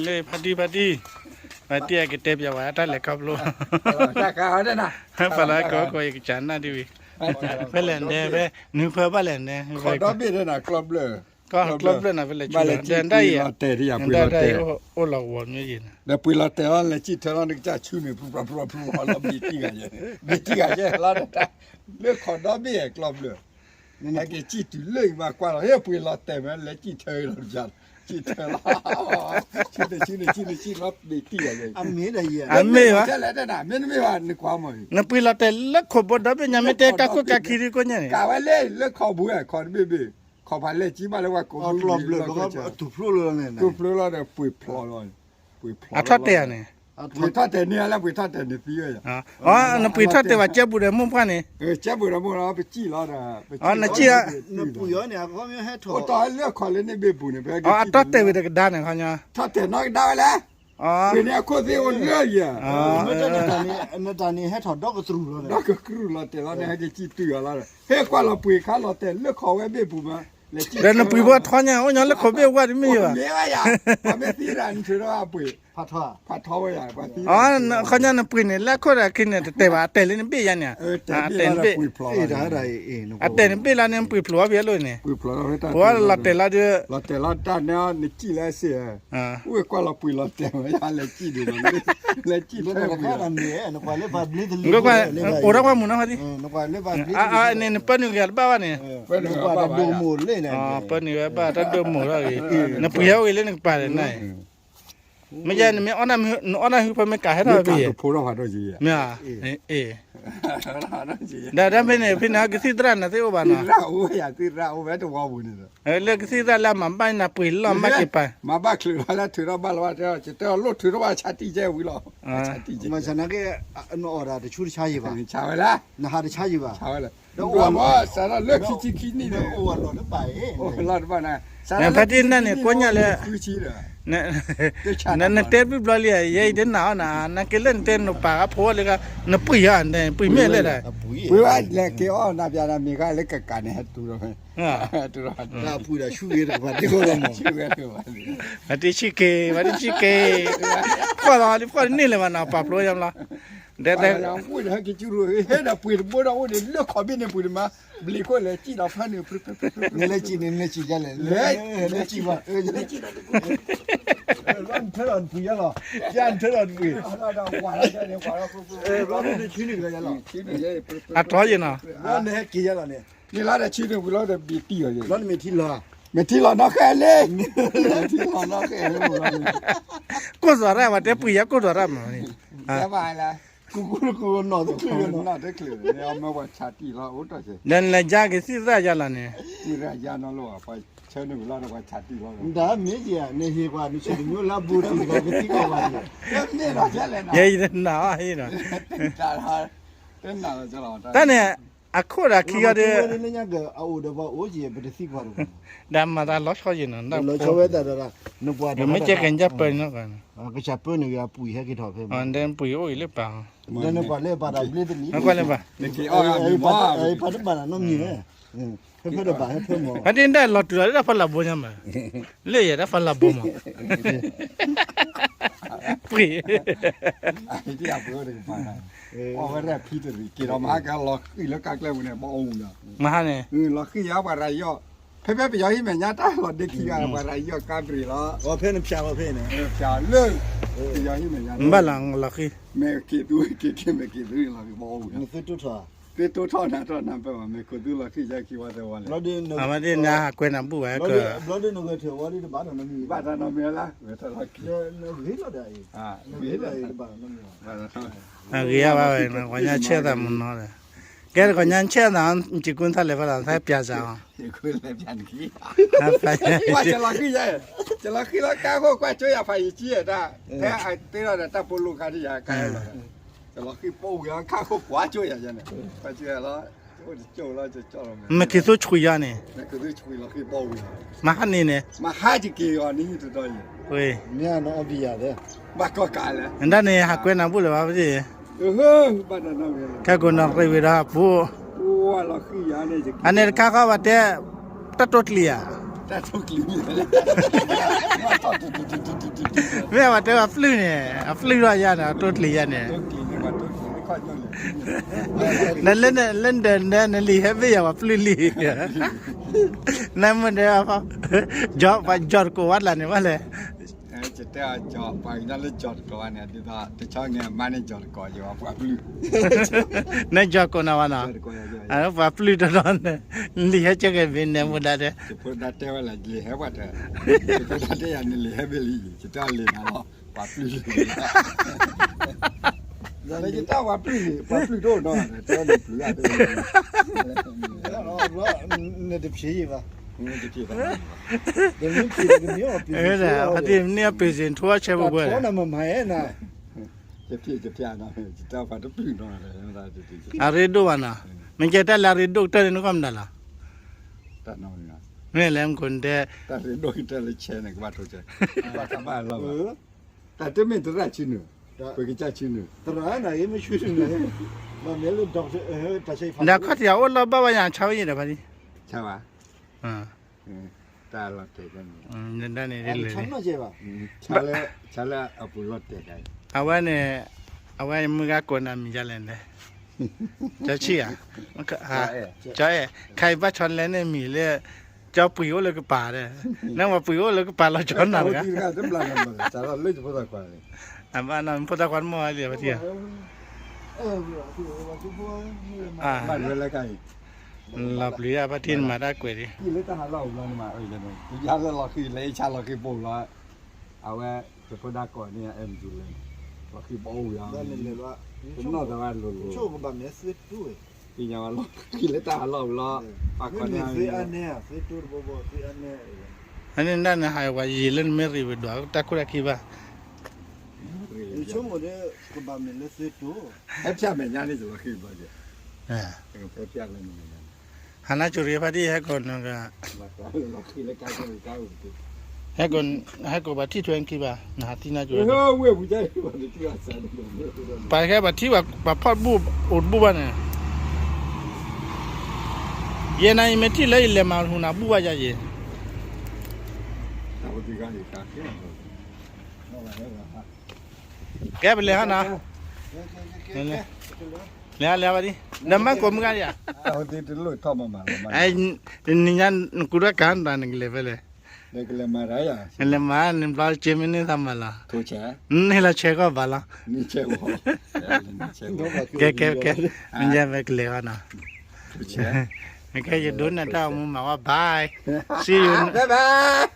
လၢဖါတံၢ်ဖါတံၢ်, ဖါတံၢ်အကတဲပၠးဝဲတၢ်လဲၤခီဖျိ, ပှၤလၢကီၢ်ကီၢ်ယကစးနၢ်ဒ်ဝံၤ, ဖဲလဲၣ်ဒဲး ဖဲ နုဖၢဘၣ်လဲၣ်ဒဲး, ကီၢ်ကျီဘျၢၣ်နၤ ဖဲလဲၣ်ဆူလဲၣ်, ဒဲးဒၣ်အံၤ, ဒဲးဒၣ်အံၤအိၣ်လီၤကဝီၤမ့ၢ်ယံၤန့ၣ်, ဒီးပှ့ၤလီၤတဲာ်လီၤ လဲၤစံၣ်ထၢလီၤ နကစၢ်ဆူန့ၣ် ပူၤပူၤပူၤပူၤလီၤ ဘ့ၣ်တံၢ်ဂၤယဲၢ်, ဘ့ၣ်တံၢ်ဂၤယဲၢ်လီၤ, လၢခီဒီဘ့ၣ်ကျီဘျၢၣ် ဟဲက့ၤစံၣ်တုၤလၢအံၤမးကွၢ်လီၤ ဟဲပှ့ၤလီၤတဲာ်မး လဲၤစံၣ်ထၢလီၤ, စံၣ်ထၢလီၤ, ဆူန့ၣ် ဆူန့ၣ် ဆူန့ၣ် ဆံၣ်လီၤ ဘ့ၣ်တံၢ်ဂၤယဲၢ်, အမ့ၢ်ဒ်အံၤ, မ့ၢ်ဘၣ်, မ့တမ့ၢ်ဘၣ် နကွၢ်မီၢ်, နပှ့ၤလီၤတဲာ်လၢခိၣ်ဘိဒီဘ့ၣ်ညါ မ့ၢ်တဲကါခိၣ်ကါခံဒ်ကိးညါန့ၣ်, ကးဝဲလၢလၢခီၣ်ဘိဝဲ ခီတဘ့ၣ်ဘ့ၣ်, ခီၣ်ဖးလဲၢ်ကံဘၣ်လၢပှၤကိးဘိလီၤ, တူၢ်ဖျိလီၤဒီးပှ့ၤဖျိလီၤ, အထီၣ်တဲာ်ဧါန့ၣ်, ပှ့ၤထီၣ်တဲာ်န့ၢ်လၢပှ့ၤထီၣ်တဲာ်န့ၣ်သံဝဲယၤ, နပှ့ၤထီၣ်တဲာ်ဘၣ်ကဲဘူးဒီးမိၢ်ပှၢ်န့ၣ်, ကဲဘူးဒီးမိၢ်လီၤ ပစံၣ်လီၤဒီး, နစံၣ်, အိၣ်တီၢ်လၢခီၣ်လၢန့ၣ်ဘ့ၣ်ပူၤန့ၣ်, အထီၣ်တဲာ်ဝံၤတကဒါန့ၣ်ခီညါ, ထီၣ်တဲာ်နီၢ်ကဒါဝဲလဲၣ်, ပှ့ၤန့ၣ်အခိၣ်သ့ၣ်အိၣ်လၢယၤ, နတၢ်န့ၣ်ဟဲထီၣ်ဒီကတြူၢ်လီၤ, ဒီကတြူၢ်လီၤတဲာ်လီၤန့ၣ် ဟဲက့ၤစံၣ်တုၤအီၤလီၤ, ဟဲကွၢ်လီၤပှ့ၤခါလီၤတဲာ်လၢခီၣ်ဝဲဘ့ၣ်ပူၤမး, ဒီးနပှ့ၤဘိထီညါ အိၣ်ညီလၢခိၣ်ဘ့ၣ်ဝါတမ့ၢ်ယၤဘၣ်, မ့ၢ်ဝဲယၤ, ပှၤမ့ၢ်သံရၣ်နထုးထီၣ်ပှ့ၤ, ဖးထီဝဲယၤ, ခီညါနပှ့ၤန့ၣ် လၢခိၣ်ဒီးခံန့ၣ် တတဲာ်ဘၣ် အတဲာ်လၢနဘ့ၣ်ယါန့ၣ်, အတဲာ်နဘ့ၣ်, အတဲာ်နဘ့ၣ်လီၤန့ၣ် ပှ့ၤဖျိးဝဲဖဲအလိၤန့ၣ်, ပှ့ၤလီၤတဲာ်လီၤဒီး, လီၤတဲာ်လီၤတၢ်န့ၣ်နစံၣ်လၢစ့ၢ်, အိၣ်ဝဲကွၢ်လီၤပှ့ၤလီၤတဲာ်ဝဲယၤ လဲၤစံၣ်ဒံးလီၤ, လဲၤစံၣ်ထဲပှ့ၤ, အိၣ်ထီၣ်ကွၢ်မုာ်နီၤဖါတံၢ်, န့ၣ်နပၢနုာ်ဂ့ၤတဘၣ်ဘၣ်န့ၣ်, ပၢနုာ်ဂ့ၤဘၣ် တၢ်ဒိၣ်မိၢ်လၢနၤ, ပၢနုာ်ဂ့ၤဘၣ် တၢ်ဒိၣ်မိၢ်ထီၣ်ဂ့ၤ, နပှ့ၤဟဲအိၣ်ဂ့ၤလၢနကပၤဒီးနၤအံၤ, မ့ၢ်ယဲန့ၣ်မ့ၢ်အီၣ်နၢ်ဟူ နအီၣ်နၢ်ဟူဖဲမ့ၢ်ကးဟဲထီၣ်ဖဲယဲၢ်, မ့ၢ်ဧါ, ဒီးတၢ်ဖဲန့ၣ် ဖဲန့ၣ် ကသံၣ်သရၣ်နၤသ့ၣ်အိၣ်ဘၣ်နီၤ, သရၣ်အိၣ်ဝဲယၤ သရၣ်အိၣ်ဝဲတဝီပူၤန့ၣ်, လၢကသံၣ်သရၣ်လၢအမၤဘၣ်နၤပှ့ၤလီၤမၤက့ၤပၤ, မၤဘၣ်ချုးလီၤလၢထုးထီၣ်ဘၣ်လီၤဘၣ်တဲ, ယတဲအီၤလိၣ်ထုးထီၣ်ဘၣ်ဆါတံၢ်ကဲဝံၤလီၤ, မၤဆါနက့, နအီၣ်ဒၣ်တဆူတဆါယံၤဘၣ်, ဆါဝဲလၢ, နဟးတဆါယံၤဘၣ်, ဒီးအိၣ်လီၤတဘၣ်န့ၣ်, ဖါတံၢ်နၢ်န့ၣ် ကိးညါလၢ နတဲဘျုးဘျီလံ, ယဲအံၤတနာ်အီၤနၤ, နက့ၤလၢနတဲနပာ်ဂၤဖိလၢဂၤ, နပှ့ၤဧါ, ပှ့ၤမ့ၢ်လဲၣ်ဒီး, ပှ့ၤဝဲလဲၤက့ၤအီၣ်နၤပျးနၤမ့ၢ်ဂၤလၢကကးန့ၣ် ဟဲတူၢ်လီၤ, ပှ့ၤဒီးဆူဂ့ၤတကပၤတဂ့ၤလီၤ, ပှၤတဆံက့ၤ, ပှၤတဆံက့ၤ, ဖှီၣ်လီၤ ဖှီၣ်တန့ၢ်လၢၤဘၣ်နီၤ ပာ်ဖျိယါဘျီ, ဒီး ဟဲဒီးပှ့ၤတဘိဒီးအိၣ်န့ၣ် လၢခီၣ်ဘ့ၣ်န့ၣ်ပှ့ၤတမး, ဘျံးခိၣ်လဲၤစံၣ်ဒီးဖၢနုာ်, နလဲၤစံၣ်န့ၣ် နလဲၤစံၣ်ယါလဲၣ်, လဲၤစံၣ်ဘၣ်, နထၢဒီးနပှ့ၤယါလီၤ, ယနထၢဒီးနပှ့ၤ, ဘျီဒ်နထံနုာ်ကယါလီၤ, အထီယဲနီၤ, နဟဲက့ၤယါလီၤန့ၣ်, န့ၣ်လီၤဒီးဆံနုာ်ဝံၤလီၤဒီးဘံတံၢ်အီၤယဲ, ဘျီနမ့ၢ်ထံလီၤ, မ့ၢ်ထံလီၤနီၢ်ဃဲလံ, မ့ၢ်ထံလီၤနီၢ်ဃဲလံ, ကိၢ်စီၤရၣ် ပှၤတဲပှ့ၤယါကိၢ်စီၤရၣ်မး, ကူကူကူနီၢ်တချုးနီၢ်တချုး, မ့ၢ်ပှၤဆါတံၢ်လီၤ အိၣ်တၢ်ဆဲး, ဒီးနလဲၤယါက့ၤသံၣ်သရၣ်ယါလီၤ, သံၣ်သရၣ်ယါနီၢ်လီၤ, ပှၤဆၢနုာ်ဝံၤလီၤဒီးပှၤဆါတံၢ်လီၤ, မ့ၢ်ယၤ နဟ့ၣ်ပှၤနဆံၣ်တမံၤလၢဘူးတံၢ်လီၤ ကသံၣ်ကီးပှၤန့ၣ်, ယဲယတနာ်အီၤဟ့ၣ်နီၤ, တၢ်န့ၣ် အခိၣ်ဒီးခံဂၤဒီး, အအိၣ်ဒီးပှၤအိၣ်က့ၤ ပတသံကွၢ်တဂ့ၤ, ဒီးမၤသးလီၤဆီယဲနီၤ, လီၤဆီဝဲသးဒီး, နပှၤမ့ၢ်ကဲက့ၤကပၢနၤ, ကစၢ်ပၢနုာ်ဂ့ၤ အပှ့ၤဟဲက့ၤထီၣ်ဖဲမး, ပှ့ၤအိၣ်ဂ့ၤလၢပာ်, နကွၢ်လၢပာ်တၢ်ဘျ့သနံၤ, ပာ်တဘၣ်နီတမံၤ, ဖဲဖဲဒီးဘၣ်ဟဲဖဲမး, အဒ့ဒၣ်လီၤတုၤလီၤလၢတၢ်ဖီလာ်ဘိညါမး, လၢယဲတၢ်ဖီလာ်ဘိမး, ပှ့ၤ အဝဲဒၣ်ဖံတရံးက့ၤဒီးမဟါကလီၤဃံၣ်လၢကါကျဲပူၤန့ၣ် ဘၣ်အိၣ်မူဒီး, မဟါန့ၣ်, လီၤဃံၣ်ယါပှၤရၤယီၢ်, ဖဲဖဲပယီၤဟံၣ်မဲာ်ညါတၢ်လီၤဒ့ခံဂၤ ပှၤရၤယီၢ်ကါပရံၤလီၤ, ဖဲနဖျါလီၤဖဲန့ၣ်, ဖျါလၢ, ပယီၤဟံၣ်မဲာ်ညါ, ဘၣ်လီၤလီၤဃံၣ်, မ့ၢ်က့ၤသူက့ၤက့ၤ မ့ၢ်က့ၤသူလီၤဃံၣ်ဘၣ်အိၣ်မူဒီး, သ့တိၢ်ထီၣ်, သ့တိၢ်ထီၣ်နၤထီၣ်နၤပၢၢ်ဘၣ် မ့ၢ်ခိၣ်သူလီၤဃံၣ်ယါက့ၤဝဲသဝီလဲၣ်, အဝဲဒၣ်နဟးကွဲးနၤဘူၣ်ဝဲက, ဘျီဒ်နဂဲၤထၢၣ်ဝဲဒၣ်တဘၣ်နီတမံၤ, ဘၣ်တၢ်နီတမံၤလၢ, ဂ့ၤလီၤဒီး, ဂ့ၤလီၤ, အဂ့ၤအဘၣ်ဝဲ ပှၤညါဆဲးသးမနီၤဒီး, ကဲတကီၢ်ညါဆဲးသး, စံးကူသးလဲၤဖဲလီၤ သးပျးစၢ်အီၤ, ကွၢ်ကလီၤဃံၣ်ယဲ, ကလီၤဃံၣ်လီၤကါခိၣ်ကွၢ်ကၠိယၤဖးယံာ်ကံယဲဒၣ်, ဖဲအသ့ထီၣ်ဒီးတၢ်ပိာ်လိာ်ခါဒ်ယၤကါလီၤ, ကလီၤဃံၣ်ပိာ်ဝံၤအီၤခါခိၣ်ကွၢ်ကၠိယၤယဲန့ၣ်, ကွၢ်ကၠိယၤလီၤ, မ့ၢ်က့ၤသိဆူၣ်ယၤန့ၣ်, မဟါန့ၣ်န့ၣ်, မဟါတက့ၤအီၤန့ၣ်တတီၤယဲ, မ့ၢ်အနီၢ်အီဘံယၤသ့, ဘၣ်ကီၢ်ကးလဲၣ်, နဒၣ်န့ၣ် ဟးကွဲးနၤဘူၣ်လၢၤဘၣ်ပသ့ၣ်, ခဲကိာ်နီၢ်ရံၣ်ဝံၤဒီးပူၤ, အန့ၣ်တခါဃီဘၣ်တဲ, တၢ်တိာ်ကျံၤဧါ, တၢ်တိာ်ကျံၤ, တၢ်တိာ်ကျံၤ, မ့ၢ်အဝဲတဲဝဲပျုၢ်န့ၣ် အပျုၢ်ထီၣ်ယါန့ၣ် အတိၢ်ကျံၤယါန့ၣ်, နလၢနဒၢးနလံာ်ဟဲဘ့ၣ်ယၤ ပှၤပျုၢ်လံ, နမ့ၢ်ဒၢး, ပှၤကၠီတကိးဝဲဒၣ်န့ၣ်ဘၣ်လဲၣ်. ယတဲအီၤ ပှၤကညီလၢကၠီတကိးန့ၣ် ဒ်သိးတဆီန့ၣ် မါန့ၣ်ကၠီတကိးယၤ ပှၤပျုၢ်, နကၠီကိးနၤဝဲနီၤ, ပှၤပျုၢ်တနီၤန့ၣ် လံာ်ဟဲကဲက့ၤဘ့ၣ်န့ၣ် မူဒါတဲ, ယဖိဒါတဲဝဲလၢလံာ်ဟဲပှၤတဲ, ယဖိဒါတဲယၤန့ၣ် လံာ်ဟဲဘ့ၣ်လံ, ယတဲအီၤလံာ်နၤလီၤ ပှၤပျုၢ်လံ, ယတဲပှၤပျုၢ်လံ ပှၤပျုၢ်တအိၣ်နီၤ တဲလံာ်ပျုၢ်လၢ, နတဖျံးဘၣ်, တဖျံးဘၣ်, တမ့ၢ်အပ့ၢ်စ့ၣ် ထိအဆဲပူၤဘၣ်, အရ့ဒိၣ်ဘၣ်နီၤ, မ့ၢ်ကဲတၢ်လၢအရ့ဒိၣ်ကတၢၢ်န့ၣ် နကွၢ်မတၤလီၤ, မ့ၢ်လဲၣ်မကိၣ်တဲ, တၢ်ရ့ဒိၣ်ကတၢၢ်လၢဆဲန့ၣ် ကဘၣ်ထိဆဲ, ပှၤတဘၣ်လီၤဘၣ်, တၢ်တမ့ၢ်တရၣ်ဆံနုာ်, ပကစၢ်ဆံနုာ်, ဒီးခီၣ်ထံးအအိၣ်လီၤဘၣ်ဘၣ်ယၤ ဆါဝဲယံၤဒီးဖါတံၢ်, ဆါဝဲ, တၢ်လီၤတဲာ်န့ၣ်, အဝဲန့ၣ်, အဝဲမုၢ်ဂၤကိးနၤမံၤဒ်လဲၣ်န့ၣ်, ကၠီဆံၣ်ဧါ, ကၠီအဲၣ်, ခဲအံၤဘၣ်ဆီလဲၣ်န့ၣ်မံၤလၢ, ကၠီပှံၤအိၣ်လၢကပၤဒီး, နဝဲပှံၤအိၣ်လၢကပၤလီၤကၠီနၤတဂၤ, အဘၣ်နီၤ ဖိသၣ်ခွါတမီၢ်ဝဲလံ ဖါတံၢ်ဧါ လီၤပျံၤယါ ဖါတံၢ်နမၤတၢ်ကွဲးဒံး, လၢတၢ်ဟးလီၢ်အူလီၤနမၤ, ယၤလၢလီၤဃံၤလၢအ့ၣ်ဆါလီၤဃံၤပိာ်လီၤ, အဝဲ, ယဖိဒါကိးန့ၣ် အဲၣ်မတူလဲၣ်, လီၤဃံၤပိာ်အူယၤ, တနီၣ်သးဝဲလိၤလိၤ, သ့ၣ်ညါဝဲလီၤဃံၤလၢတၢ်ဟးလီၢ်အူလီၤ, ပှၤကိးန့ၣ်, အန့ၣ်ဒၣ်န့ၣ်ဟးဝဲယံာ်လၢနမ့ၢ်ရံးဝဲဒွး တၢ်ခိၣ်တၢ်ခံဘၣ် ဆိကမိၣ်ဒီး ကဘၣ်မ့ၢ်လၢသုတိၢ်, ဟဲဖၠၣ်မဲာ်ညါန့ၣ် ယလီၤဃံၤဘျီက့ၤ, ဟဲဖၠၣ်လၢနမဲာ်ညါန့ၣ်, ဟးနါကၠိရံဖါတံၢ် ဟဲကိးနက, ဟဲကိးဘၣ်ထံၣ်ထွဲခံဘၣ် နဟးထံၣ်နါကၠိရံ, ပှၤဟဲဘၣ်ထံၣ်ပှၤဖီၣ်တဘူၣ် အိၣ်တဘူၣ်ဘၣ်န့ၣ်, ယဲနၤယမ့ၢ်ထံၣ်လၢယလဲၤမၤဟူနၤဘူၣ်ဘၣ်ယၤယဲ ကဲပလဲၤဟီနီၤ, လဲၤဟီလဲၤဟီဘၣ်ဒံး, ဒီးမၤကိးမုၢ်ဂၤဒံးဧါ, နံၤညါနကူတၢ်ကၤနတၢ်နကလဲၤဖဲလဲၣ်, နလဲၤမၤ နဘျီက့မ့ၢ်န့ၢ်သးမၤလီၤ, န့ၢ်လီၤဆဲးကီၢ်ဘၣ်လီၤ, ကဲ ကဲ ကဲ, နံၤညါဖဲကလဲၤဟီနီၤ, ကဲ ယဒိးန့ၢ်တၢ်အိၣ်မူမၤဝဲ bye, see you, bye bye.